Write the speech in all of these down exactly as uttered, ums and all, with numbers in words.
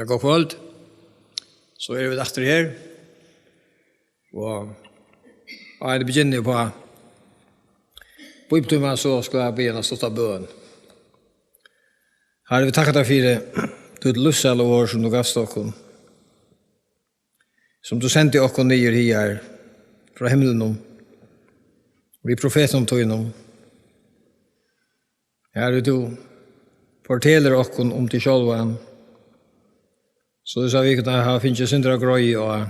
Ja, gott kvøld. So eru vit aftur her. Og áðrenn eg begynni uppá bíbliutíman, so skal eg biðja eina stutta bøn. Harri, vit takka tær fyri títt lívssæla orð, sum tú gavst okkum, sum tú sendi okkum niður higar frá himlinum, við profetum tínum. Harri, tú fortelur okkum um teg sjálvan, soleiðis at vit kunnu hava fingið eitt sindur av greiðu á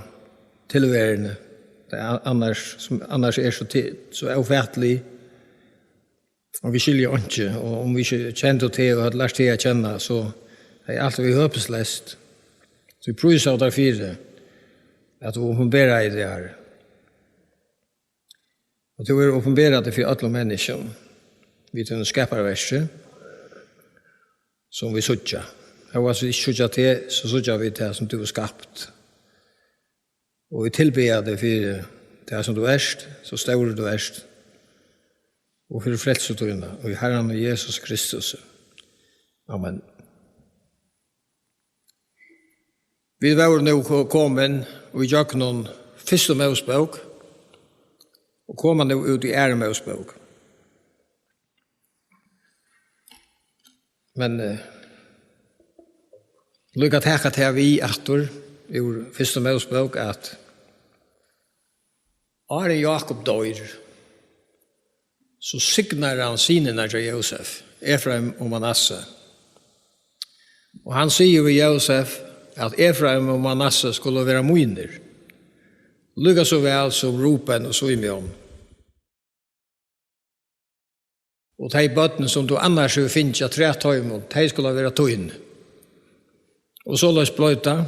tilveruni, tað er annars, sum annars er so ti-, so ófatilig, og vit skilja einki, og um vit ikki kendu teg og høvdu lært teg at kenna, so er alt við høpisleyst. So vit prísa tær fyri, at tú opinberaði teg, Harri. Og tú hevur opinberað teg fyri øllum menniskjum, við tínum skaparverki, sum vit síggja. Hóast vit ikki síggja teg, so síggja vit tað, sum tú hevur skapt. Og vit tilbiðja teg fyri tað, sum tú ert, so stórur tú ert, og fyri frelsu tína, og í Harranum Jesus Kristus. Amen. Vit vóru nú ko-, komin í gjøgnum fyrstu Mósebók og koma nú út í aðru Mósebók. Men, eh, líka taka tað við aftur úr fyrstu Mósebók, at áðrenn Jákup doyr, so signar hann synirnar hjá Jósef, Efraim og Manasse. Og hann sigur við Jósef, at Efraim og Manasse skulu vera mínir, líka so væl sum Ruben og Simeon. Og tey børn, sum tú annars hevur fingið afturat teimum, tey skulu vera tín. Og soleiðis bleiv tað.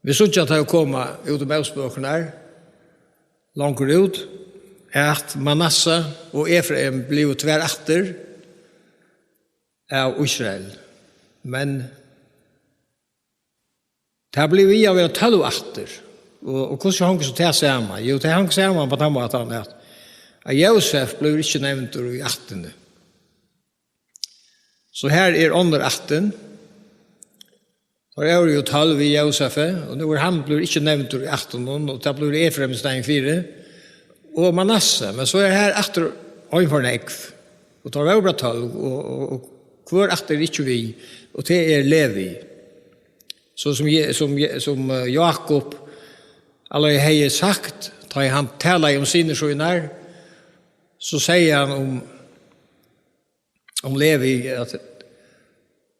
Vit síggja tey koma út um Mósebøkurnar, longur út, at Manasse og Efraim blivu tvær ættir av Ísrael. Men tað blivu við at vera tólv ættir. Og, og hvussu hongur so tað saman? Jú, tað hongur saman á tann mátan, at, at Jósef blívur ikki nevndur í ættini. So her er onnur ættin. Teir eru jú tólv við Jósefi, og nú er hann, blívur ikki nevndur í ættunum, og tað blívur Efraim í staðin fyri. Og Manasse, men so er her aftur ein for nógv. Og teir vóru bara tólv, og, og, og hvør ætt er ikki við, og tað er Levi. So sum Je-, sum Je-, sum, eh, Jákup allarhelst hevði sagt, tá ið hann talaði um synir sínar, so segði hann um, um Levi, at,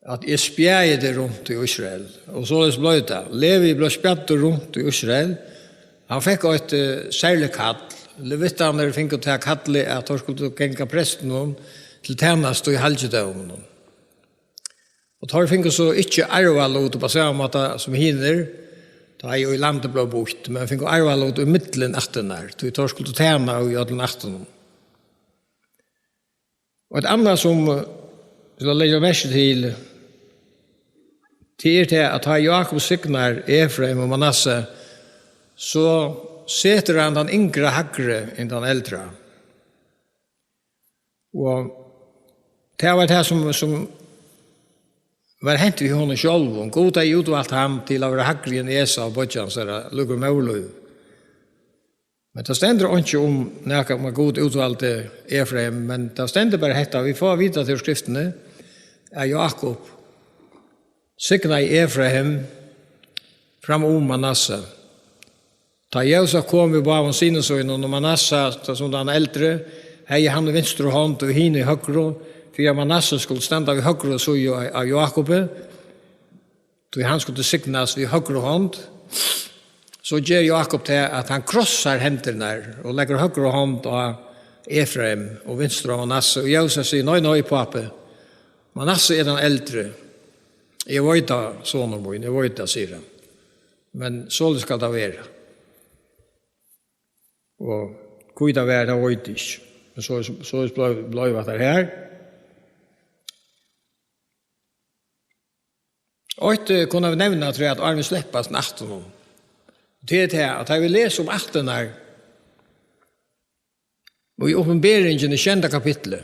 at eg spjaði teg runt í Ísrael. Og soleiðis bleiv tað. Levi bleiv spjaddur runt í Ísrael. Hann fekk eitt, eh, serligt kall. Levitarnir fingu tað kallið, at teir skuldu ganga prestinum til tænastu í halgidóminum. Og teir fingu so ikki arvalut upp á sama máta sum hinir, tá ið landið bleiv býtt, men fingu arvalut í millum ættirnar, tí teir skuldu tæna í øllum ættunum. Og eitt annað sum, eh, til at leggja merki til, tað er tað, at tá Jákup signar Efraim og Manasse, so setur hann tann yngra hægri enn tann eldra. Og tað var tað, sum, sum var hent við honum sjálvum. Gud hevði útvalt hann til at vera hægri enn Esau, beiggja hansara, líkur móðurlívi. Men tað stendur einki um nakað, um at Gud útvaldi Efraim, men tað stendur bara hetta, vit fáa at vita til skriftini, at Jákup signaði Efraim fram um Manasse. Tá Jósef kom við báðum synum sínum, og Manasse, tá sum tann eldri, hevði hann í vinstru hond og hin í høgru, fyri at Manasse skuldi standa við høgru síðu av, av Jákupi, tí hann skuldi signast við høgru hond, so ger Jákup tað, at hann krossar hendurnar og leggur høgru hond á Efraim og vinstru á Manasse. Og Jósef sigur: "Nei, nei, pápi, Manasse er tann eldri. Eg veit tað, sonur mín, eg veit tað," sigur hann. "Men soleiðis skal tað vera." Og hví tað var, tað veit eg ikki. Men so, so, so bleiv, bleiv tað her. Eitt, eh, kunnu vit nevna, trúgvi eg, at áðrenn vit sleppa at snakka um, tað er tað, at tá vit lesa um ættirnar í Opinberingini, sjeynda kapitli,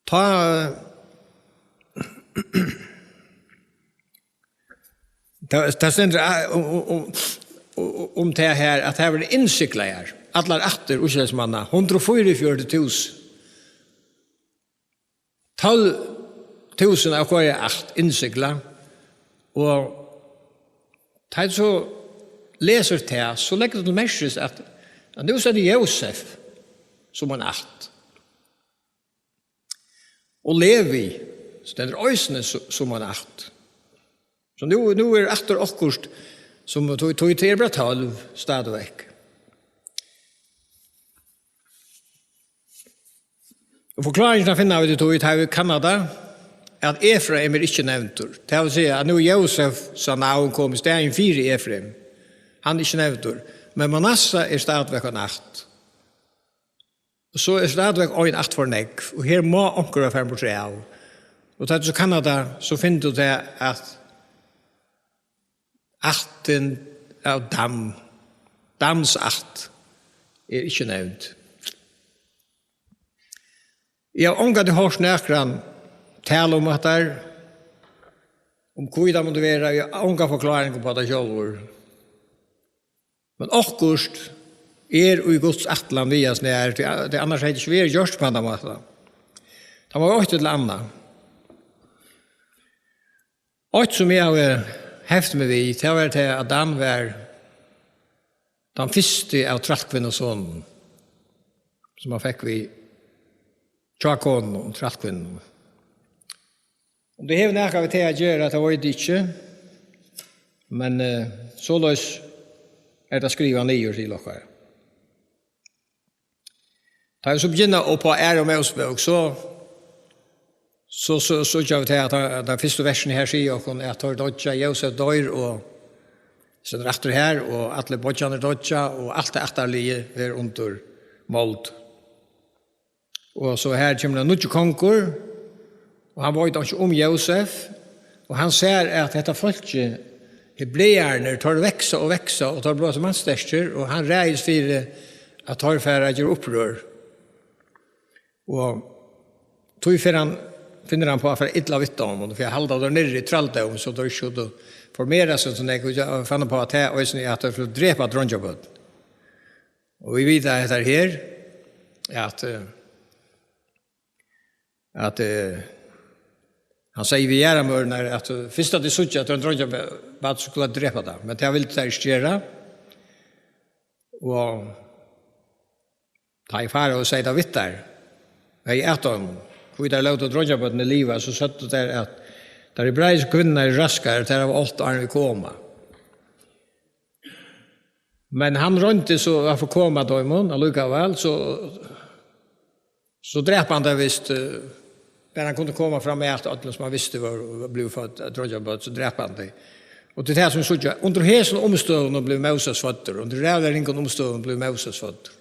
tá, eh, Tað, tað stendur, eh, um, um, um, um, um tað her, at her verður innsiglað her. Allar ættir Ísraelsmanna, hundrað og fýraogfjøruti túsund. Tólv túsund av hvørjari ætt innsiglað. Og tá tú so lesur tað, so leggur tú til merkis, at, at nú stendur Jósef sum ein ætt. Og Levi stendur eisini su-, sum ein ætt. So nú, nú er aftur okkurt sum, tí, tí tað er bara tólv stadigvæk. Og forklaringina finna vit í tí, tá vit kanna tað, at Efraim er ikki nevndur. Tað vil siga, at nú er Jósefsa navn komið í staðin fyri Efraim. Hann er ikki nevndur. Men Manasse er stadigvæk ein ætt. Og so er stadigvæk ein ætt for nógv, og her má onkur vera farin burtur av. Og tá tú kannar tað, so finnur tú tað, at ættin av Dan, Dans ætt, er ikki nevnd. Eg havi ongantíð hoyrt nakran tala um hatta, um hví tað mundi vera, eg havi onga forkláring upp á tað sjálvur. Men okkurt er í Guds ætlan við hasum her, tí, tí annars hevði tað ikki verið gjørt á handan mátan. Tað má vera eitt ella annað. Eitt, sum eg havi hevt meg við, tað var tað, at Dan var tann fyrsti av trælkvinnusonum, sum hann fekk við hjákonuni og trælkvinnuni. Um tað hevur nakað við tað at gera, tað veit eg ikki. Men, eh, soleiðis er tað skrivað niður til okkara. Tá vit so begynna upp á Aðru Mósebók, so, so, so, so síggja vit her, at tað, at tað fyrstu versini her sigur okkum, at teir doyggja, Jósef doyr, og stendur aftur her, og allir beiggjarnir doyggja, og alt tað ættarliðið verður undir mold. Og so her kemur ein nýggjur kongur, og hann veit einki um Jósef, og hann sær, at hetta fólkið, hebrearnir, teir vaksa og vaksa, og teir blíva so mannsterkir, og hann ræðist fyri, at teir fara at gera upprør. Og tí fer hann, finnur hann uppá at fara illa við teimum, fyri at halda teir niðri í trældómi, so teir ikki skuldu formera seg so nógv, og fann uppá at tað eisini, at teir skuldu drepa dreingjabørn. Og vit vita hetta her, at, eh, at, eh, hann segði við jarðarmøðurnar, at, eh, fyrst at tey síggja, at ein dreingjabarn, so skulu tey drepa tað. Men tað vildu tey ikki gera. Og tá ið farao segði tað við teir, hevði at teimum, hví teir lótu dreingjabørnini liva, so søgdu teir, at tær hebraisku kvinnurnar eru raskar, tær hava átt áðrenn vit koma. Men hann royndi so at forkoma teimum allíkavæl, so, so drap hann tey vist, eh, men hann kundi koma fram at øllum, sum hann visti var, var blivið fødd, at dreingjabørn, so drap hann tey. Og tað er tað, sum síggja, undir hesum umstøðum bleiv Móses føddur, undir ræðuliga ringum umstøðum bleiv Móses føddur.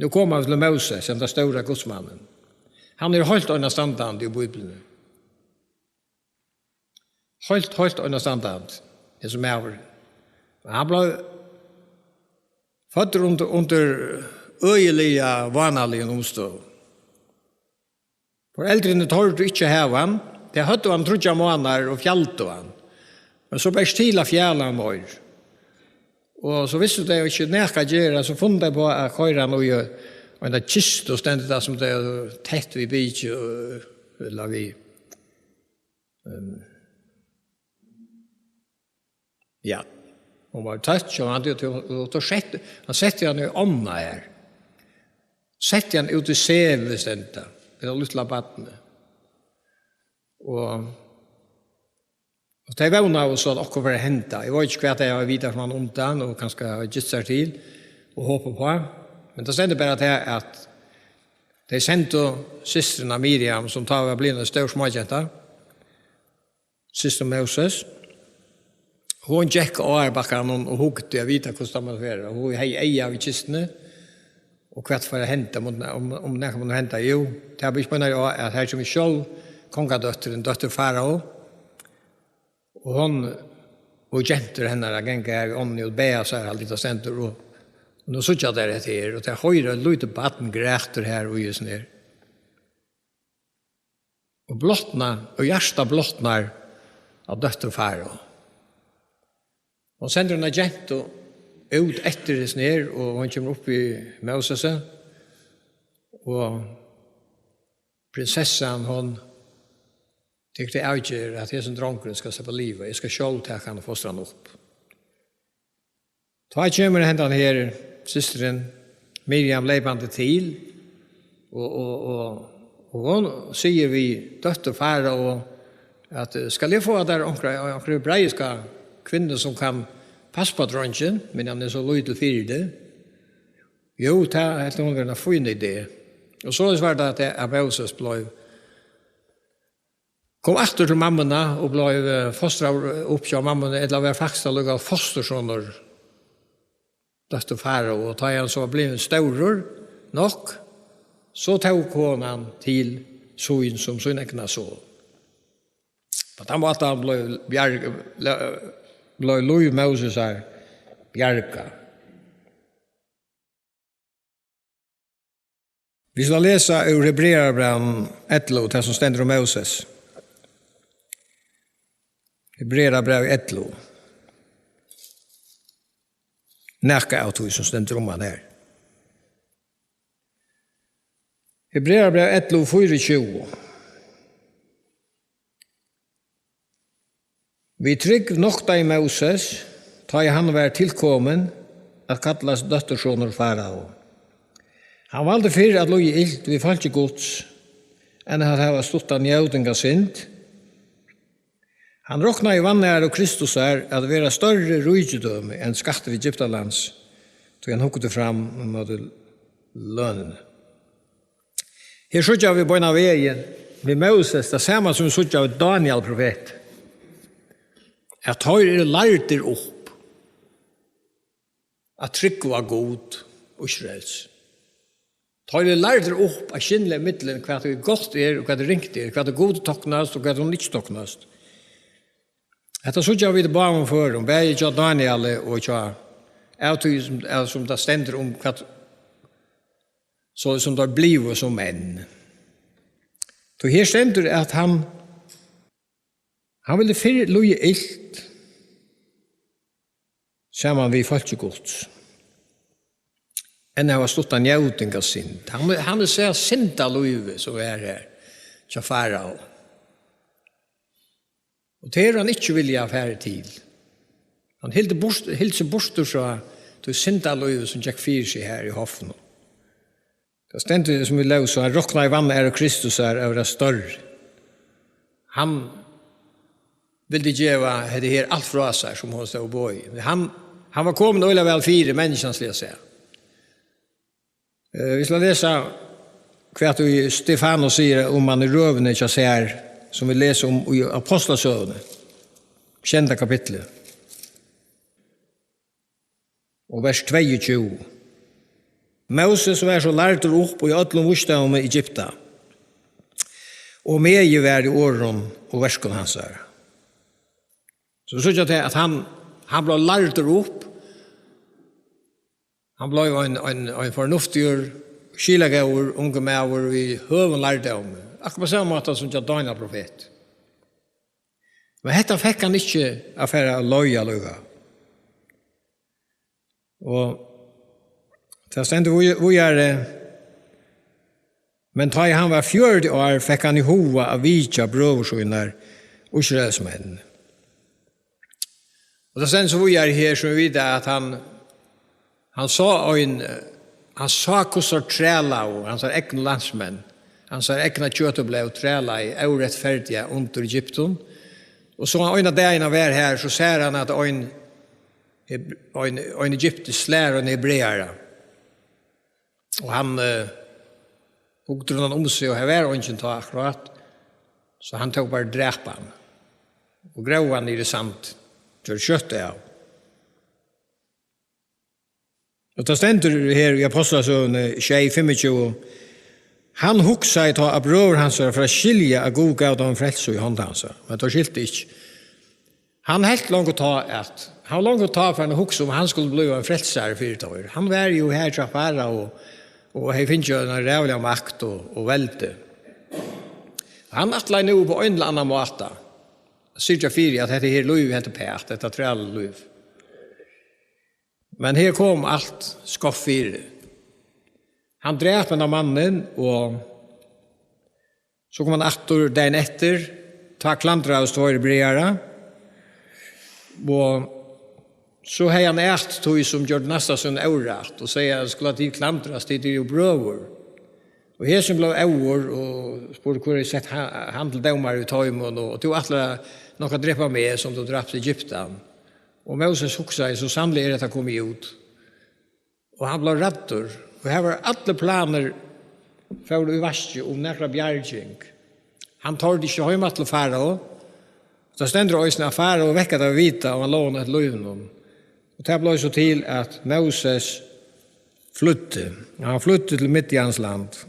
Nú koma vit til Móses, henda stóra gudsmannin. Hann er heilt einastandandi í Bíbliuni. Heilt, heilt einastandandi, hesin maður. Men hann bleiv føddur undir, undir øgiliga vánaligum umstøðum. Foreldrini tordu ikki at hava hann. Tey høvdu hann tríggjar mánaðir og fjaldu hann. Men so bar ikki til at fjala hann meir. Og so vistu tey ikki nakað at gera, so funnu tey uppá at koyra hann í, eh, eina kistu, stendur tað, sum tey høvdu tætt við bikið, eh, ella við, ehm, ja, hon var tøtt, og hann, og, og, og setti, hann setti hann í ánna her. Setti hann út í Sevið, stendur tað, við tað lítla barnið. Og, og tey vónaðu so, at okkurt var at henda. Eg veit ikki, hvat tey hava vitað frammanundan, og kanska hava gist sær til, og hopað uppá. Men tað stendur bara tað, at tey sendu systrina Miriam, sum tá var blivin ein stór smágenta, systur Móses. Hon gekk á árabakkanum og hugdi at vita, hvussu tað mátti vera. Og hon hevði eyga við kistuni, og hvat fór at henda, um, um, um nakað mátti henda. Jú, tað var ikki meira, at her kemur sjálv kongadóttirin, dóttir farao, og hon og gentur hennara ganga her í ánni og baða sær, haldi eg tað stendur, og, og nú síggja tær hetta her, og tær hoyra eitt lítið barn grætur her í hesum her. Og blotna, og hjartað blotnar av dóttur farao. Hon sendir eina gentu út eftir hesum her, og hon kemur upp við Mósesi, og prinsessan, hon tekur ta avgerð, at hesin drongurin skal sleppa at liva, eg skal sjálv taka hann og fostra hann upp. Tá kemur hendan her systirin, Miriam, leypandi til, og, og, og, og hon sigur við dóttur Farao, at, eh, skal eg fáa tær onkra, onkra hebreiska kvinnu, sum kann passa upp á drongin, meðan hann er so lítil fyri tað? Jú, tað helt hon vera ein fín idé. Og soleiðis var tað, at, at Móses bleiv, kom aftur til mammuna og bleiv, eh, fostraður upp hjá mammuni, ella var faktiskt allíkavæl fostursonur dóttur Farao, og tá hann so var blivin stórur nokk, so tók hon hann til sín sum sín egna son. Á tann mátan bleiv bjarg-, le-, bleiv lív Mósesar bjargað. Vit skulu lesa úr Hebrearabrævinum ellivu, tað sum stendur um Móses. Hebrearabrævið ellivu. Nakað av tí sum stendur um hann her. Hebrearabrævið ellivu, fýraogtjúgu. Við trúgv noktaði Móses, tá ið hann var tilkomin at kallast dóttursonur Farao. Hann valdi fyrr at líða ilt við fólki Guds, enn at hava stutta njóting av synd. Hann roknaði vanæru Kristusar at vera størri ríkidømi enn skattur Egyptalands, tí hann hugdi fram móti lønini. Her síggja vit beinan vegin við Móses, tað sama sum vit síggja við Dániel profet, at teir eru lærdir upp at trúgva Gud Ísraels. Teir eru lærdir upp at skilja millum, hvat ið gott er og hvat ið ringt er, hvat ið Gud toknast og hvat hon ikki toknast. Hetta síggja vit í báðum førum, bæði hjá Dánieli og hjá, av tí sum, av sum tað stendur um hvat, so sum teir blivu sum menn. Tí her stendur, at hann, hann vildi fyrr líða ilt saman við fólki Guds, enn hava stutta njóting av synd. Hann, hann vil siga syndalívið, sum er her hjá Farao. Og tað hevur hann ikki viljað fara til. Hann hildi burt, hildi seg burtur frá tí syndalívi, sum gekk fyri seg her í hoffinum. Tað stendur, sum vit lósu, hann roknaði vanæru Kristusar at vera størri. Hann vildi geva hetta her alt frá sær, sum hon stóð og boðaði. Hann, hann var komin øgiliga væl fyri, menniskjansliga sæð. Eh, vit skulu lesa, hvat ið Stefanus sigur um hann í røðuni hjá sær, sum vit lesa um í Ápostlasøguni, sjeynda kapitli, og vers tveyogtjúgu. Móses var so lærdur upp í øllum vísdómi Egypta, og megi var í orðum og verkum hansara. So síggja tey, at hann, hann bleiv lærdur upp. Hann bleiv ein, ein, ein fornuftigur, skilagóður ungur maður við høgum lærdómi, akkurát á sama máta sum hjá Dániel profet. Men hetta fekk hann ikki at fara av leið allíkavæl. Og tað stendur víð-, víðari, men tá ið hann var fjøruti ár, fekk hann í huga at vitja brøður sínar, Ísraelsmenn. Og tað stendur so víðari her, sum vit vita, at hann, hann sá ein, hann sá, hvussu teir trælaðu, hansara egnu landsmenn, hansara egna kjøt og blóð, trælaðu órættferdiga undir Egyptum. Og so ein av dagin hann var her, so sær hann, at ein, ein, ein egypti slær ein hebreara. Og hann, eh, hugdi rundan um seg, og har var eingin tá akkurát, so hann tók bara, drap hann og gróv hann niður í sand, gjørdi skjótt av. Og tað stendur her í Ápostlasøguni sjey fimmogtjúgu: Hann hugsaði tá, at brøður hansara fóru at skilja, at Gud gav teimum frelsu í hond hansara. Men teir skiltu ikki. Hann helt longu tá, at hann var longu tá farin at hugsa um, hann skuldi blíva ein frelsari fyri teir. Hann var jú her hjá Farao og, og hevði fingið eina ræðuliga makt og, og veldi. Hann ætlaði nú upp á ein ella annan máta at syrgja fyri, at hetta her lív helt uppat, hetta trælalív. Men her kom alt skoft fyri. Hann drap hendan mannin, og so kom hann aftur dagin eftir, tá klandraðust tveir Hebrearar, og so hevði hann atlit, sum gjørdi næstan sum órætt, og segði, at skulu tit klandrast, tit eru jú brøður. Og hesin bleiv óður og spurdi, hvør hevði sett ha-, hann til dómara í teimum, og, og tú ætlar nokk at drepa meg, sum tú drapst Egyptan. Og Móses hugsaði, so sanniliga er hetta komið út. Og hann bleiv ræddur, og her var allir planir fóru í vaski um nakra bjarging. Hann tordi ikki heim aftur til Farao. Tað stendur eisini, at Farao vekkaði at vita, og hann lóg hann eftir lívinum. Og tað bleiv so til, at Móses flýddi. Hann flýddi til Midjans land.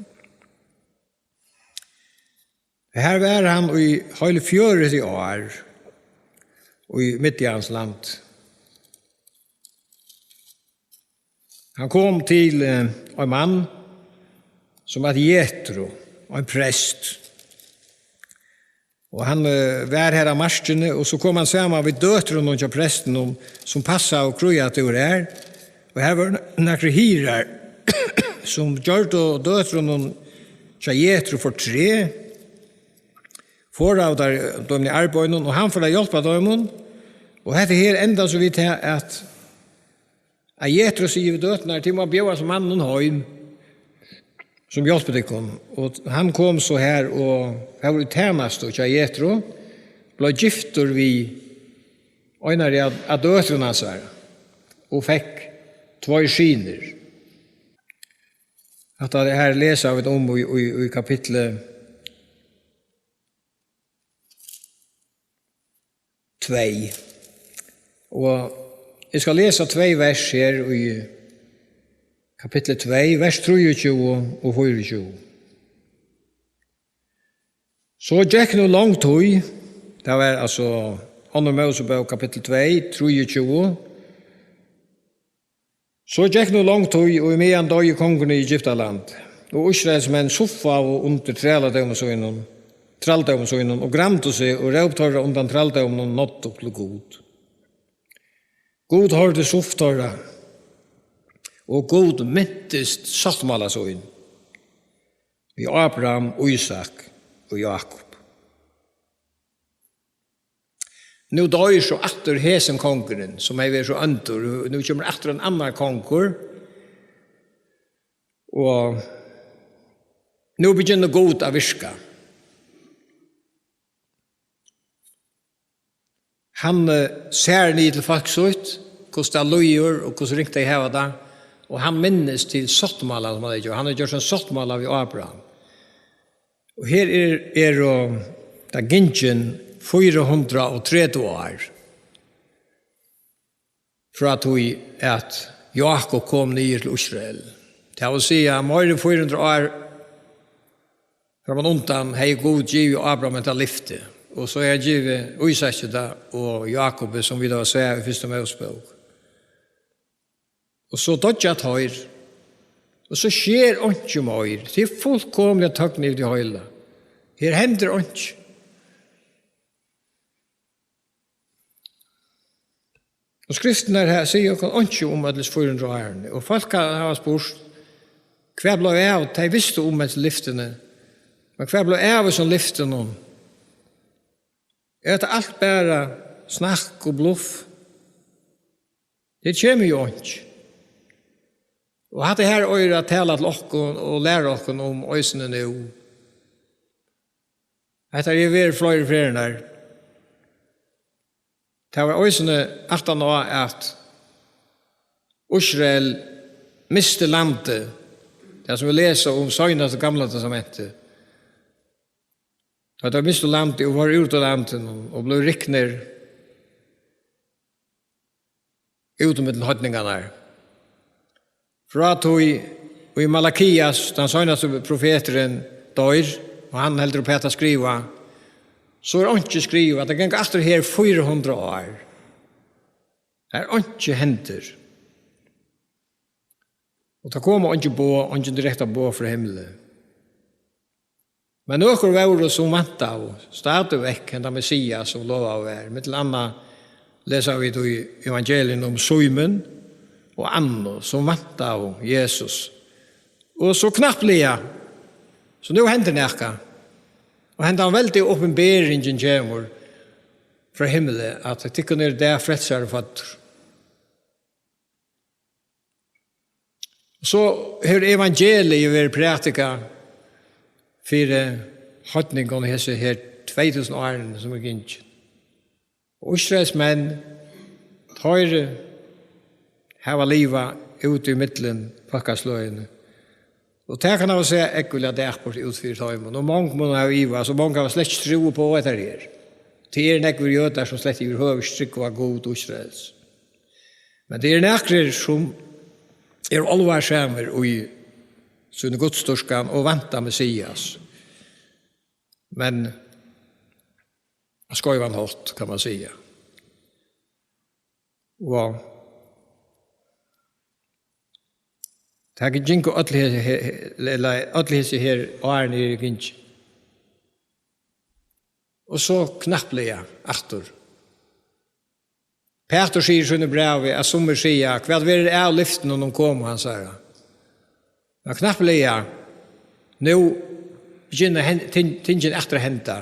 Her var hann í heil fjøruti ár í Midjans land. Hann kom til, eh, ein mann, sum æt Jetro, ein prest. Og hann, eh, var her á markini, og so kom hann saman við døtrunum hjá prestinum, sum passaðu kríatúr her. Og her vóru nakrir hirðar, sum gjørdu døtrunum hjá Jetro fortreð, forðaðu teir, teimum í arbeiðinum, og hann fór at hjálpa teimum. Og hetta her endar so við tað, at, at Jetro sigur við døturnar: "Tit má bjóða hesum manninum heim, sum hjálpir tykkum." Og hann kom so her og fór í tænastu hjá Jetro, bleiv giftur við einari av, av døtrum hansara og fekk tveir synir. Hatta her lesa vit um í, í, í kapitli tvey. Og eg skal lesa tvey vers her í kapitli tvey, vers trýogtjúgu og fýraogtjúgu. So gekk nú long tíð, tað var altso Annað Mósebók, kapittul tvey, trýogtjúgu. So gekk nú long tíð, og ímeðan doyði kongurin í Egyptaland, og Ísraelsmenn suffaðu undir træladómi sínum, trældómi sínum, og gramdu seg, og róp teirra undan trældóminum náddi upp til Gud. Gud hoyrdi suff teirra, og Gud mintist sáttmála sín við Abraham, Ísak og Jákup. Nú doyr so aftur hesin kongurin, sum hevði verið so óndur, og nú kemur aftur ein annar kongur, og nú begynnar Gud at virka. Hann, eh, sær niður til fólk sítt, hvussu tað líður og hvussu ringt tey hava tað, og hann minnist til sáttmálan, sum hann hevur gjørt. Hann hevur gjørt ein sáttmála við Abraham. Og her er, er, og tað gingin fýra hundrað og tretivu ár frá tí at Jákup kom niður til Ísrael. Tað vil siga, meira enn fýra hundrað ár frammanundan hevði Gud givið Abraham hetta lyfti, og so hevði hann givið Ísaki tað og Jákupi, sum vit hava sæð í fyrstu Mósebók. Og so doyggja teir, og so sker einki meir. Tað er fullkomliga tøgn yvir tí heila. Her hendir einki. Og skriftirnar her siga okkum einki um øll hesi fýra hundrað árini. Og fólk ha-, hava spurt, hvat bleiv av, tey vistu um hesi lyftini, men hvat bleiv av hesum lyftunum? Er hetta alt bara snakk og bluff? Tað kemur jú einki. Og hatta her eigur at tala til okkum og læra okkum um eisini nú. Hetta er verið fleiri ferðirnar. Tað var eisini aftan á, at Ísrael misti landið, tað sum vit lesa um seinast í Gamla Testamenti. Tá teir mistu landið og vóru úti úr landinum og blivu ryknir út ímillum heidningarnar. Frá tí, í Malakias, tann seinasti profeturin, doyr, og hann heldur uppat at skriva, so er einki skrivað. Tað ganga aftur her fýra hundrað ár. Har einki hendir. Og tað koma eingi boð, eingi direkta boð frá himli. Men nøkur vóru, sum væntaðu stadigvekk henda Messias, sum lovaður var. Millum annað lesa vit í evangelium um Símun, og Annu, sum væntaðu Jesus. Og so knappliga, so nú hendir nakað. Og hendan veldiga opinberingin kemur frá himli, at tykkum er í dag frelsari føddur. Og so hevur evangeliið verið prædikað fyri heidningum hesi her tvey túsund árini, sum er gingin. Og Ísraels menn, teir hava livað út í millum fólkasløgini. Og tað kann hava sæð ógvuliga dapurt út fyri teimum. Og mong munnu hava ivast, og mong hava slett ikki trúð upp á hetta her. Tað eru nógvir jødar, sum slett yvirhøvur ikki trúgva Gud Ísraels. Men tað eru nakrir, sum eru álvarsamir í síni gudsdýrkan og vænta Messias. Men á skeivan hátt, kann man siga. Og tað gingu øll he-, he-, he-, ella øll hesi her árini eru gingin. Og so knappliga aftur. Pætur sigur í sínum brævi, at summir siga: "Hvat verður av lyftunum um komu hansara?" Men knappliga, nú begynna hen-, ting-, tingini aftur at henda.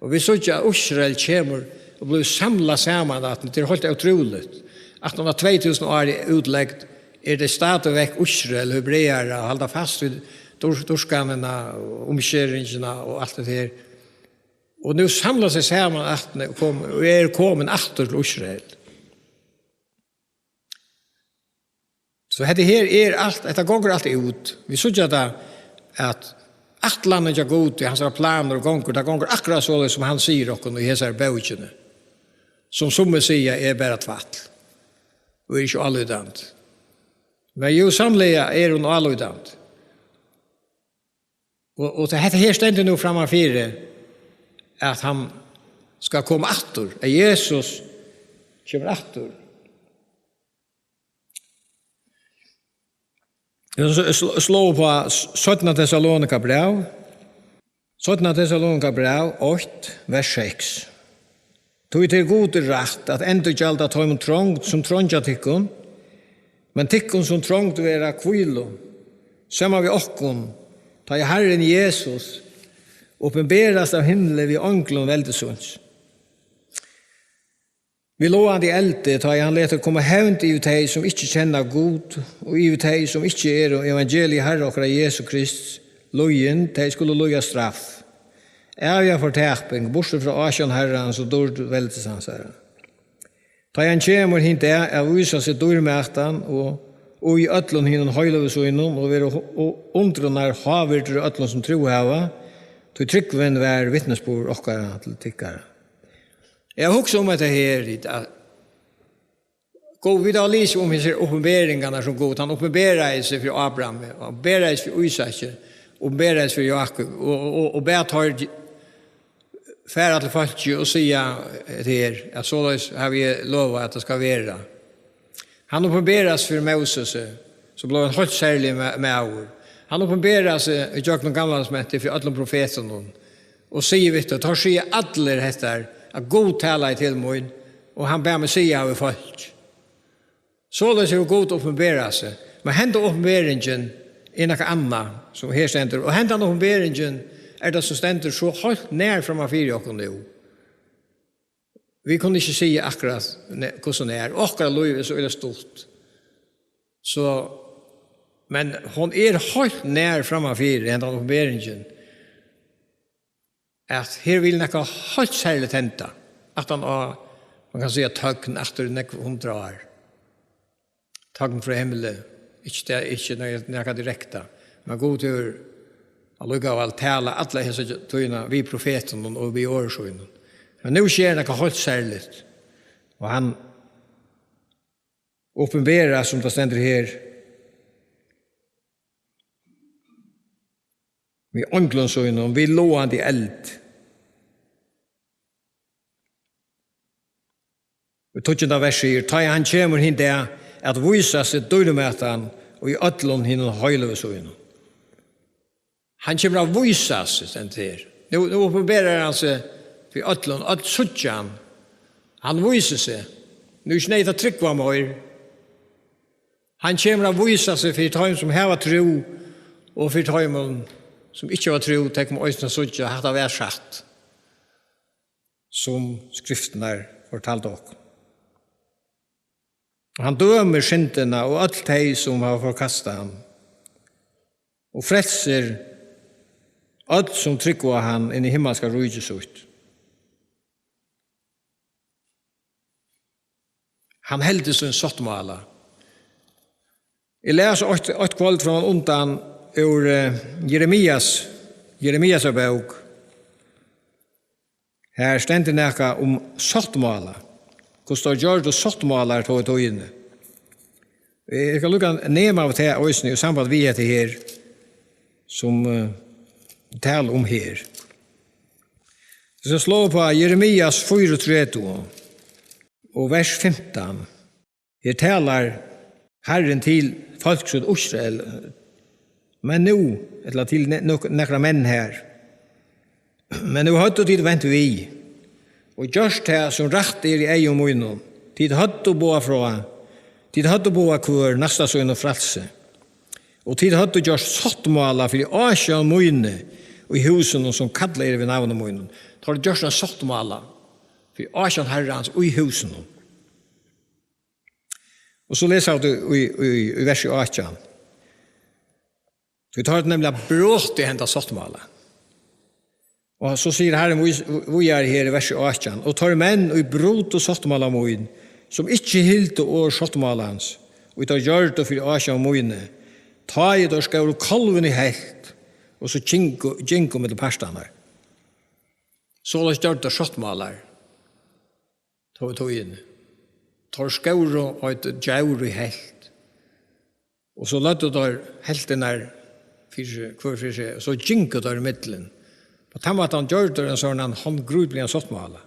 Og vit síggja, at Ísrael kemur og blívur samlað saman aftur. Tað er heilt ótrúligt. Aftan á tvey túsund ára útlegd er tað stadigvekk Ísrael, hebrearar, og halda fast við dýr-, dýrkanina og umskeringina og alt tað her. Og nú samla seg saman aftur og kom-, og er komin aftur til Ísrael. So hetta her er alt, hetta gongur alt út. Vit síggja tað, at ætlanin hjá Gudi, hansara planir og gongur, tað gongur akkurát soleiðis, sum hann sigur okkum í hesari bókini, sum summi siga er bara tvætl og er ikki álítandi. Men jú, sanniliga er hon álítandi. Og, og tað, hetta her stendur nú framman fyri, at hann skal koma aftur, at Jesus kemur aftur. Eg vil sl-, sl-, slá upp á s-, seinna Tessalonikabræv. Seinna Tessalonikabræv eitt, vers seks. Tí til Gud er rætt at endurgjalda teimum trongd, sum treingja tykkum, men tykkum, sum trongd verða, hvílu, saman við okkum, tá ið Harrin Jesus opinberast av himli við onglum veldi síns. Við logandi eldi, tá ið hann letur koma hevnd yvir tey, sum ikki kenna Gud, og yvir tey, sum ikki eru evangeli Harra okkara Jesu Krists lýðin, tey skulu líða straff. Æviga fortaping, burtur frá ásjón Harrans og dýrd veldis hansara. Tá ið hann kemur hin dag at vísa seg dýrmætan og, og í øllum hinum heiløgu sínum, og verður hu-, og undrunar hávirdur í øllum, sum trúð hava, tí trúgvin var vitnisburður okkara til tykkara. Eg hugsi um hetta her, at Gud, vit hava lisið um hesar opinberingarnar, sum Gud, hann opinberaði seg fyri Abrahami, hann opinberaði seg fyri Ísaki, opinberaði seg fyri Jákup, og, og, og, og bað teir fara til fólkið og siga hetta her, at soleiðis havi eg lovað, at tað skal vera. Hann opinberaði seg fyri Mósesi, sum bleiv ein heilt serligur ma-, maður. Hann opinberaði seg ígjøgnum Gamla Testamentið fyri øllum profetunum og sigur við teir, teir siga allir hetta, at Gud talaði til mín, og hann bað meg siga við fólk. Soleiðis hevur Gud opinberað seg. Men henda opinberingin er nakað annað, sum her stendur. Og hendan opinberingin er tað, sum stendur so heilt nær framman fyri okkum nú. Vit kunnu ikki siga akkurát ne-, hvussu nær. Okkara lív er so illa stutt. So, men hon er heilt nær framman fyri, hendan opinberingin, at her vil nakað heilt serligt henda. Aftan á, man kann siga, tøgn aftur í nógv hundrað ár. Tøgn frá himli, ikki tað, ikki nakað, nakað direkta. Men Gud hevur allíkavæl talað alla hesa tíðina við profetunum og við orði sínum. Men nú sker nakað heilt serligt. Og hann opinberar, sum tað stendur her, við onglum sínum, við logandi eld. Og tíggjunda vers sigur, tá ið hann kemur hin dag at vísa seg dýrmætan og í øllum hinum heiløgu sínum. Hann kemur at vísa seg, stendur her. Nú, nú opinberar hann seg fyri øllum, øll síggja hann. Hann vísir seg. Nú er ikki neyðugt at trúgva meir. Hann kemur at vísa seg fyri teimum, sum hava trú, og fyri teimum, sum ikki hava trú, tey koma eisini at síggja, at hatta var satt, sum skriftirnar fortaldu okkum. Og hann dømir syndina og øll tey, sum hava forkastað hann, og frelsir øll, sum trúgva á hann, inn í himmalska ríki sítt. Hann heldur sín sáttmála. Eg las eitt, eitt kvøld frammanundan úr, eh, Jeremias, Jeremias bók. Her stendur nakað um sáttmála. Hvussu teir gjørdu sáttmálar tá í tíðini. Eg skal líka nema av tað eisini í samband við hetta her, sum, eh, tala um her. Eg skal slá upp á Jeremias fýraogtretivu og vers fimtan. Her talar Harrin til fólk sítt Ísrael, men nú, ella til ne-, nok-, nakrar menn her. Men nú høvdu tit vent við, og gjørt tað, sum rætt er í eygum mínum. Tit høvdu boðað frá, tit høvdu boðað hvør næsta sínum frælsi. Og tit høvdu gjørt sáttmála fyri ásjón míni í húsunum, sum kallað er við navni mínum. Teir høvdu gjørt ein sáttmála fyri ásjón Harrans í húsunum. Og so lesa vit í, í, í, í versi átjan. Tí teir høvdu nemliga brotið henda sáttmála. Og so sigur Harrin vís-, víðari her í versi átjan: Og teir menn, ið brutu sáttmála mín, sum ikki hildu orð sáttmálans, og teir gjørdu fyri ásjón míni, tá ið teir skóru kálvin í helt, og so gingu, gingu millum partarnar. Soleiðis gjørdu teir sáttmálar. Tá í tíðini. Teir skóru eitt djór í helt. Og so løgdu teir heltirnar fyri seg, hvør fyri seg, og so gingu teir í millum. Á tann mátan gjørdu teir ein sovorðnan handgrípligan sáttmála.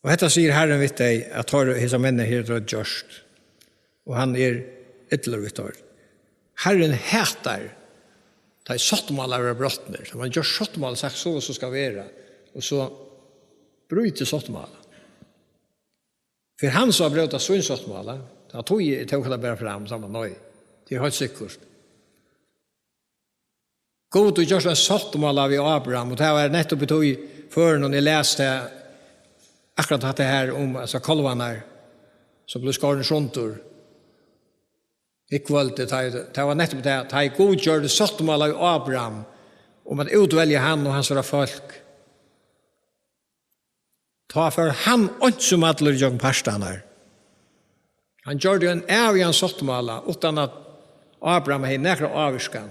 Og hetta sigur Harrin við tey, at teir, hesar menn her, teir hava gjørt. Og hann er illur við teir. Harrin hatar, tá ið sáttmálar verða brotnir. Tá man ger sáttmála, sagt, so og so skal vera, og so brýtur sáttmálan. Fer hann so at bróta sín sáttmála, tá tíð er, tók hann at bera fram, saman, nei, tað er heilt sikkurt. Gud hevur gjørt ein sáttmála við Abraham, og tað var nettupp í tí førinum eg las tað, akkurát hatta her um, altso, kálvarnar, sum blivu skornir sundur. Í kvøldið, tá, tað var nettupp tað, tá ið Gud gjørdi sáttmála við Abraham um at útvelja hann og hansara fólk. Tá fór hann einsamallur ígjøgnum partarnar. Hann gjørdi ein ævigan sáttmála, uttan at Abraham hevði nakra ávirkan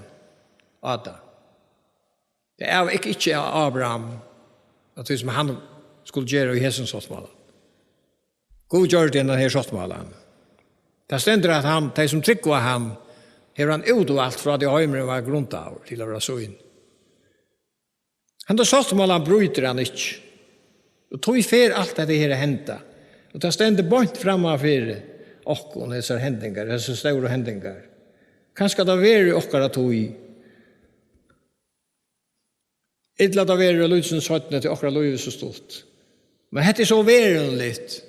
á tað. Tað ávik ikki av Abraham, at tí sum hann skuldi gera í hesum sáttmála. Gud gjørdi hendan her sáttmálan. Tað stendur, at hann, tey sum trúgva á hann, hevur hann útvalt frá tí heimurin var grundaður, til at vera sín. Henda sáttmálan brýtur hann ikki. Og tí fer alt hetta her at henda. Og tað stendur beint framman fyri okkum, hesar hendingar, hesar stóru hendingar. Kanska tað verður í okkara tíð. Ella tað verður lítið seinni, tí okkara lív er so stutt. Men hetta er so veruligt,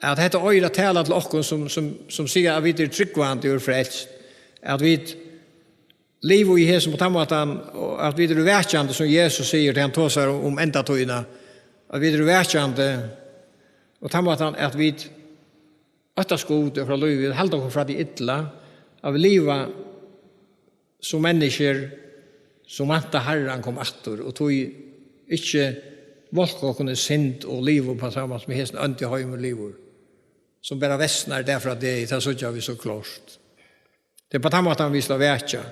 at hetta eigur at tala til okkum, sum, sum, sum siga, at vit eru trúgvandi og eru frelst, at vit liva í hesum á tann mátan, og at vit eru vakjandi, sum Jesus sigur, tá hann tosar um, um endatíðina, at vit eru vakjandi á tann mátan, at vit óttast Gud og frá lívi, vit halda okkum frá tí illa, at vit liva sum menniskjur, sum vænta Harran kom aftur, og tí ikki volka okkum í synd og liva upp á sama sum hesin óndi heimur livir, sum bara versnar dag frá degi, tað síggja vit so klárt. Tað er á tann mátan, vit skulu vakja,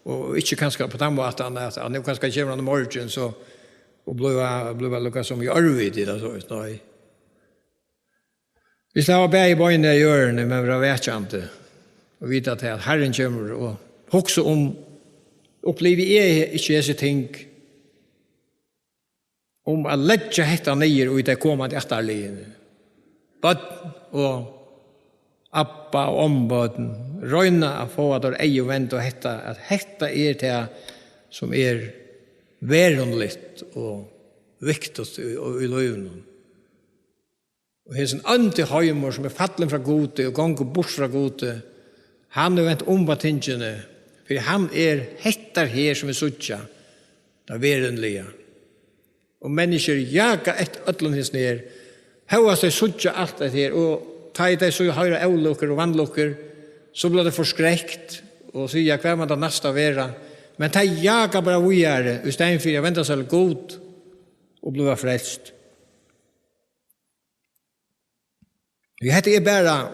og ikki kanska á tann mátan, at, at nú kanska kemur hann í morgin, so, og blíva, blíva líka sum í ørviti, ella so, nei. Vit skulu hava bæði beinini á jørðini, men vera vakjandi og vita tað, at Harrin kemur, og hugsa um, upplivi eg ikki hesi ting, um at leggja hetta niður í tey komandi ættarliðini. Børn og abba- og ommubørn, royna at fáa teir eygu vend á hetta, at hetta er tað, sum er veruligt og viktigt í, í, í lívinum. Og hesin óndi heimur, sum er fallin frá Gudi og gongur burt frá Gudi, Hann hevur vent um á tingini, fyri hann er hetta her, sum vit síggja, tað verðiliga. Og menniskjur jaga eftir øllum hesum her, hóast tey síggja alt hetta her, og tá ið tey so hoyra ólukkur og vanlukkur, so blíva tey forskrekt og siga: "Hvar man tað næsta vera?" Men tey jaga bara víðari, í staðin fyri at venda sær til Gud og blíva frelst. Ja, hetta er bara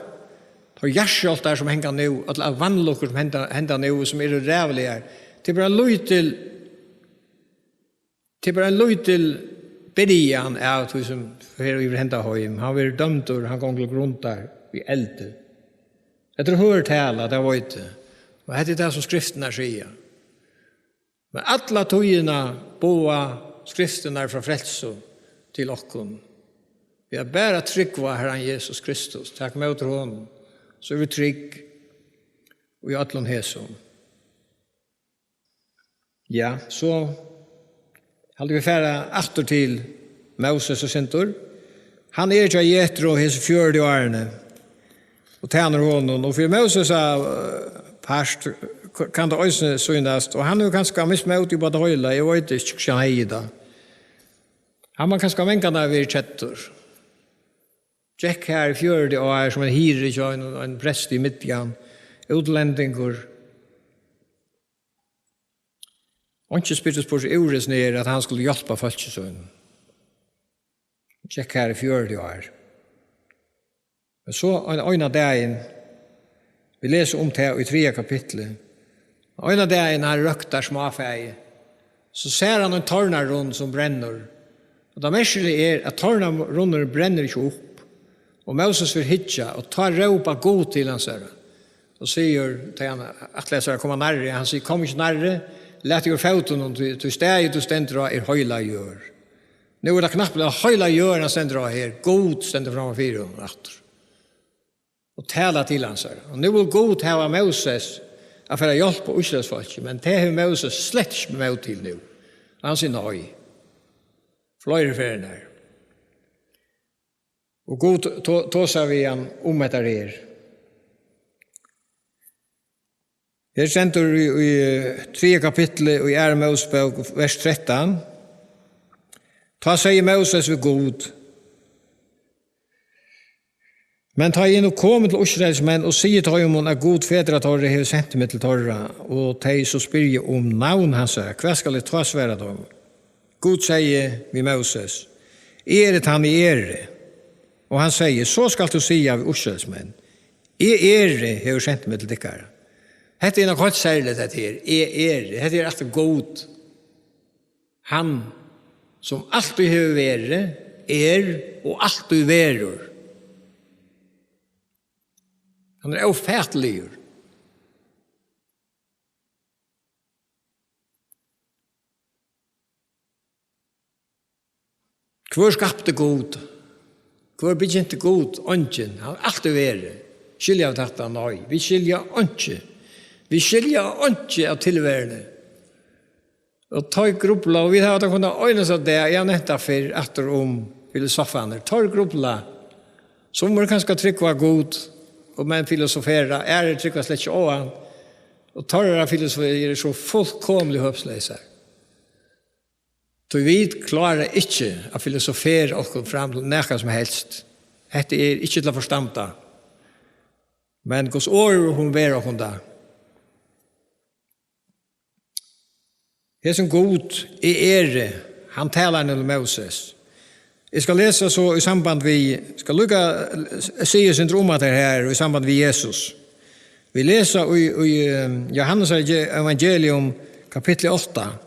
teir jarðskjálvtar, sum hanga nú, ella vanlukkur, sum henda, henda nú, sum eru ræðuligar. Tað er bara ein lítil, tað er bara ein lítil byrjan av tí, sum fer yvir henda heim. Hann verður dømdur, hann gongur til grundar í eldi. Hetta er hørð tala, tað veit eg. Og hetta er tað, sum Skriftirnar siga. Men alla tíðina boða Skriftirnar frá frelsu til okkum. Við at bara trúgva Harran Jesus Kristus, taka ímóti honum, so eru vit trygg í øllum hesum. Ja, so haldi vit fara aftur til Moses og sindur. Hann er hjá Jetro hesi fjøruti árini og tænir honum. Og fyri Moses at, eh, part, k-, kann tað eisini sýnast, og hann hevur kanska mist mótið upp á tað heila, eg veit ikki, hvussu hann hevði tað. Hann var kanska mangan at vera keddur. Gekk har í fjøruti ár sum ein hirði hjá ein, ein prest í Midjan, útlendingur. Einki spurdi spurdi úr hesum her, at hann skuldi hjálpa fólki sínum. Gekk har í fjøruti ár. Men so ein, ein av dagin, vit lesa um tað í triðja kapitli, ein av dagin hann røktar smáfæið, so sær hann ein tornarunn sum brennur. Og tað merkiliga er, at tornarunnurin brennur ikki upp. Og Moses vil hyggja, og tá rópar Gud til hansara og sigur, tá hann ætlar sær at koma nærri, hann sigur: "Kom ikki nærri, lat teg úr fótunum, tí, tí staðið tú stendur á er heilag jørð." Nú er tað knappliga heilag jørð, hann stendur á her. Gud stendur framman fyri honum aftur og talar til hansara. Og nú vil Gud hava Moses at fara at hjálpa Ísraelsfólki, men tað hevur Moses slett ikki mót til nú. Hann sigur nei. Fleiri ferðir. Og Gud to-, tosar við hann um hetta her. Her stendur í, í, eh, triðja kapitli í Aðru Mósebók, vers trettan: Tá segði Moses við Gud: Men tá eg nú komi til Ísraelsmenn og sigi teimum, at Gud fedra teirra hevur sent meg til teirra, og tey so spyrja um navn hansara, hvat skal eg tá svara teimum? Gud segði við Moses: Eg eri tann eg eri. Og hann segði: So skalt tú siga við Ísraelsmenn: Eg eri hevur sent meg til tykkara. Hetta er nokk heilt serligt, hetta her. Eg eri. Hetta er aftur Gud. Hann sum altíð hevur verið, er og altíð verður. Hann er ófatiligur. Hvør skapti Gud? Hvør begynti Gud? Eingin. Hann hevur altíð verið. Skilja vit hatta? Nei. Vit skilja einki. Vit skilja einki av tilveruni. Og teir grubla, og vit hava tað kunna einasta dag, eg havi nevnt tað fyrr, aftur um filosofarnir. Teir grubla, summir kanska trúgva Gud, og menn filosofera, aðrir trúgva slett ikki á hann. Og teirra filosofir eru so fullkomiliga høpisleysar. Tí vit klára ikki at filosofera okkum fram til nakað sum helst. Hetta er ikki til at forstanda. Men Guds orð, hon ber okkum tað. Hesin Gud, eg eri, hann talar nú til Moses. Eg skal lesa so í samband við, skal líka, eh, siga eitt sindur um at tað her í samband við Jesus. Vit lesa í, í, eh, Jóhannes evangelium kapitli átta,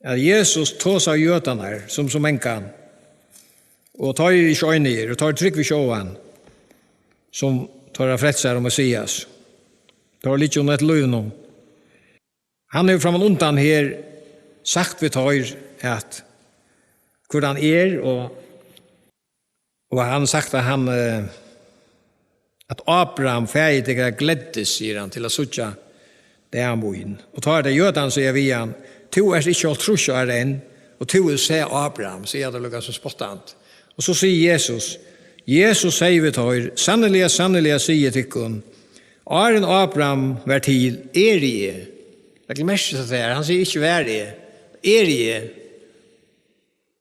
at Jesus tosar við jødarnar sum so mangan, og teir eru ikki einigir, og teir trúgva ikki á hann sum teirra frelsara og Messias. Teir liggja undir eftir lívinum. Hann hevur framman undan her sagt við teir, at hvør hann er, og, og hann sagt, at hann, eh, at Abraham, faðir tykkara, gleddist, sigur hann, til at síggja dag mín. Og tá er tað jødarnir siga við hann: Tú ert ikki hálvtrýss ár enn, og tú hevur sæð Abraham, siga teir líka sum spottandi. Og so sigur Jesus: Jesus segði við teir: Sanniliga, sanniliga, sigi eg tykkum, áðrenn Abraham var til, eri eg. Legg merki til tað her, hann sigur ikki: Var eg, eri eg.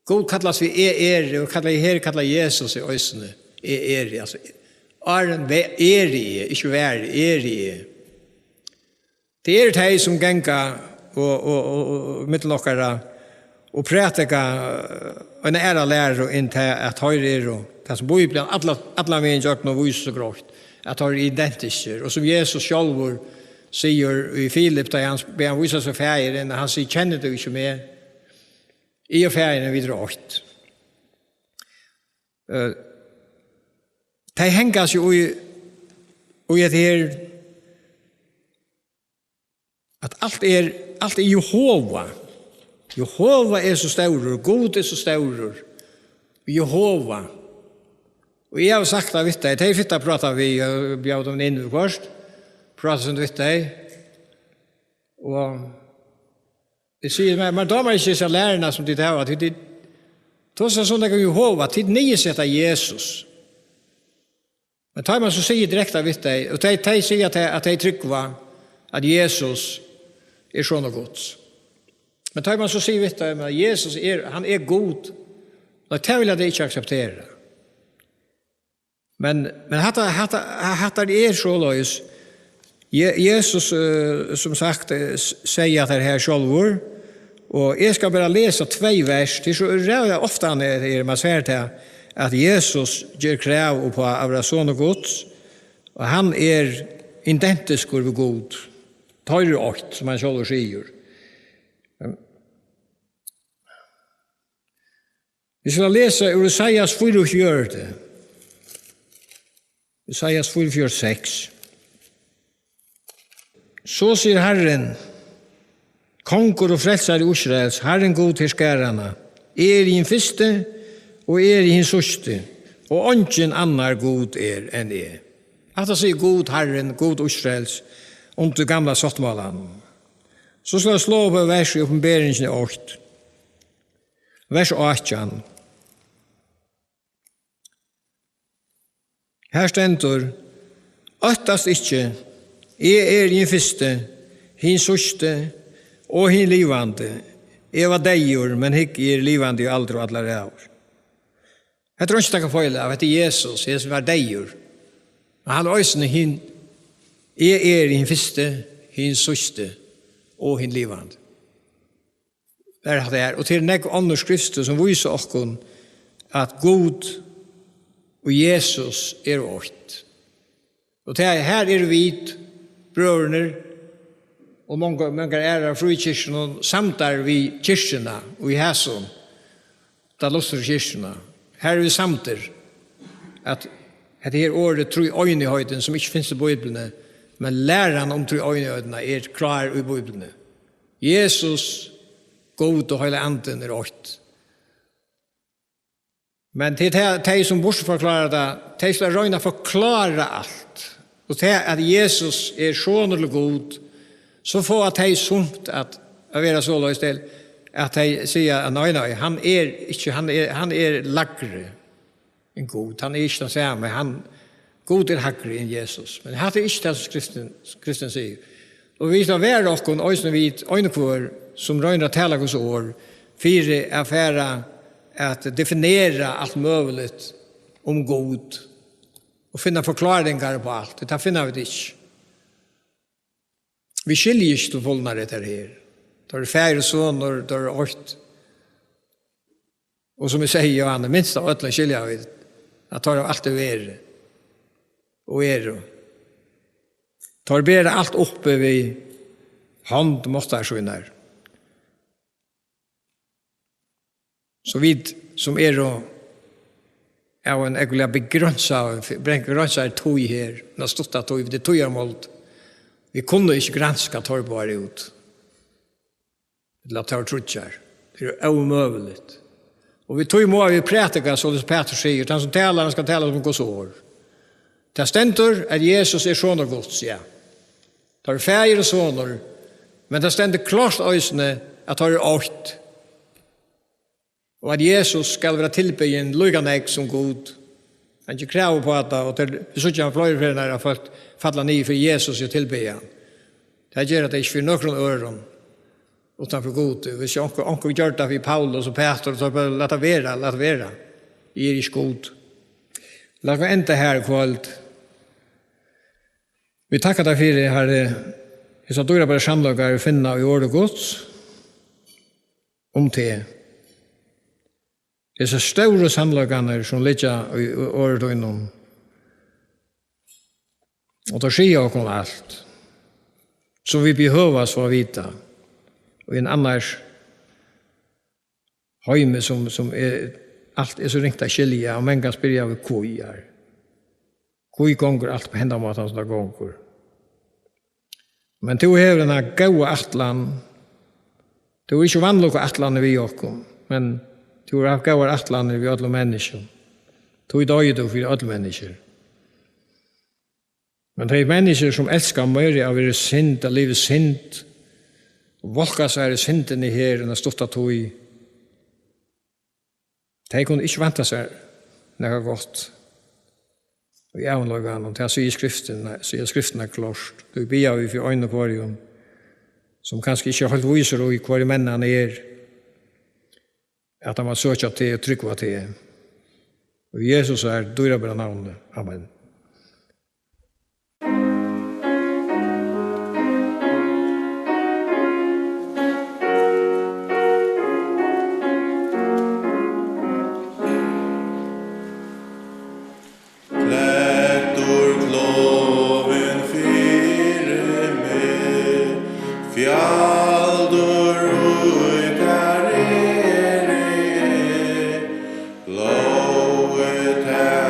Gud kallast við: Eg eri, og kallar her, kallar Jesus í eisini: Eg eri. Altso, áðrenn ve-, eri eg, ikki: Var eg, eri eg. Tað eru tey, sum ganga og, og, og, og millum okkara og prædika, eh, eina aðra læru enn tað, at teir eru, tað sum Bíblian alla, allan vegin gjøgnum vísir so greitt, at teir eru identiskir, og sum Jesus sjálvur sigur í Filip, tá hann bað hann vísa seg Faðirin, hann sigur: Kennir tú ikki meg? Eg og Faðirin, vit eru eitt. Eh, tey hanga seg í, í hetta her, at alt er, alt er Jehova. Jehova er so stórur, Gud er so stórur. Jehova. Og eg havi sagt tað við tey, tey fyrst at práta við, og bjóða teimum inn viðhvørt, práta sovorðið við tey. Og eg sigi: Men, men dámar ikki hesa læruna, sum tit hava, tit, tit tosa so nógv um Jehova, tit niðurseta Jesus. Men tá man so sigur direkta við tey, og tey, tey siga, at tey, at tey trúgva, at Jesus er sonur Guds. Men tá man so sigur við tey, at Jesus er, hann er Gud, nei, tað vilja tey ikki akseptera. Men, men hatta, hatta, hatta er soleiðis. Je-, Jesus, eh, sum sagt, eh, s-, segði hatta her sjálvur, og eg skal bara lesa tvey vers. Tað er so ræðuliga ofta hann er, er, man sær tað, at Jesus ger krav upp á at vera sonur Guds, og hann er identiskur við Gud. Teir eru eitt, sum hann sjálvur sigur. Vit skulu lesa úr Esaias fýraogfjøruti. Esaias fýraogfjøruti, seks. So sigur Harrin, Kongur og frelsari Ísraels, Harrin Gud herskaranna: Eg eri hin fyrsti, og eg eri hin síðsti, og eingin annar Gud er enn eg. Hatta sigur Gud, Harrin, Gud Ísraels, undir gamla sáttmálanum. So skal eg slá upp eitt vers í Opinberingini eitt. Vers átjan. Her stendur: Óttast ikki, eg eri hin fyrsti, hin síðsti og hin livandi. Eg var deyður, men hygg, eg eri livandi í aldur og allar ævir. Hetta er einki at taka feil av, hetta er Jesus, Jesus var deyður. Men hann er eisini hin, eg eri hin fyrsti, hin síðsti og hin livandi. Er hatta her. Og til nógv onnur skriftstøð sum vísa okkum, at Gud og Jesus eru eitt. Og tað, her eru vit, brøðurnir, og mong-, mangar aðrar fríkirkjur, samdar við kirkjuna og í hasum, ta lutherskirkjuna. Her eru vit samdir, at hetta her orðið tríeinigheit, sum ikki finst í Bíbliuni, men læran um tríeinigheitina er klár í Bíbliuni. Jesus, Gud og Heilagi Andin er eitt. Men til tey, tey sum burturforklára tað, tey skal royna at forklára alt. Og tað at Jesus er sonur til Gud, so fáa tey sumt at, at vera soleiðis til, at tey siga, at nei, nei, hann er ikki, hann er, hann er lægri enn Gud. Hann er ikki tann sami. Hann, Gud er hægri enn Jesus. Men hatta er ikki tað, sum Skriftin, Skriftin sigur. Og vit skulu vera okkum eisini, vit, ein og hvør, sum roynir at tala Guds orð, fyri at fara at definera alt møguligt um Gud og finna forklaringar upp á alt. Tað finna vit ikki. Vit skilja ikki til fulnar hetta her. Tá er Faðir og Sonur, tá er eitt. Og sum eg sigi, Jóhannes, minst av øllum skilja vit, at teir hava altíð verið og eru. Teir bera alt uppi við hond máttar sínar. So vit, sum eru av ein ógvuliga begrensað, begrensað tíð her, eina stutta tíð, vit eru tíðarmold, vit kunnu ikki granska teir báðar út. Ella teir tríggjar. Tað er ómøguligt. Og við tí mugu vit prædika, soleiðis Pætur sigur, tann sum talar, hann skal tala sum Guds orð. Tað stendur, at Jesus er sonur Guds, ja. Teir eru Faðir og Sonur, men tað stendur klárt eisini, at teir eru eitt. Og at Jesus skal vera tilbiðin líka nógv sum Gud. Hann ger krav upp á tað, og til, vit síggja fleiri ferðir, at fólk falla niður fyri Jesus og tilbiðja hann. Tað gera tey ikki fyri nøkrum øðrum, uttan fyri Gud. Hvis onkur, onkur gjørdi tað fyri Paulus og Petur, so bara, lat tað vera, lat tað vera. Eg eri ikki Gud. Lat meg enda her í kvøld. Vit takka tær fyri, Harri, hesar dýrabæru sannleikar, vit finna í orði Guds um teg. Hesar stóru sannleikarnar, sum liggja í, í orði tínum. Og teir siga okkum alt, sum vit behøva at vita. Og í einum annars heimi, sum, sum er, alt er so ringt at skilja, og menn kunnu spyrja, hví er? Hví gongur alt á hendan mátan, sum tað gongur? Men tú hevur eina góða ætlan. Tú hevur ikki vanlukkuætlanir við okkum, men tú hevur havt góðar ætlanir við øllum menniskjum. Tí doyði tú fyri øll menniskju. Men tey menniskju, sum elska meira at vera í synd, at liva í synd, og volka sær í syndini her eina stutta tíð, tey kunnu ikki vænta sær nakað gott í ævinleikanum. Tað sigur Skriftin, sigur Skriftin klárt. Tí biðja vit fyri einum og hvørjum, sum kanska ikki er heilt vísur í, hvørjir menn hann er, at hann má søkja teg og trúgva teg. Í Jesu dýrabæra navni. Amen. Klæddur klovin fyri meg, fjaldur í tær eri eg, blóðið tað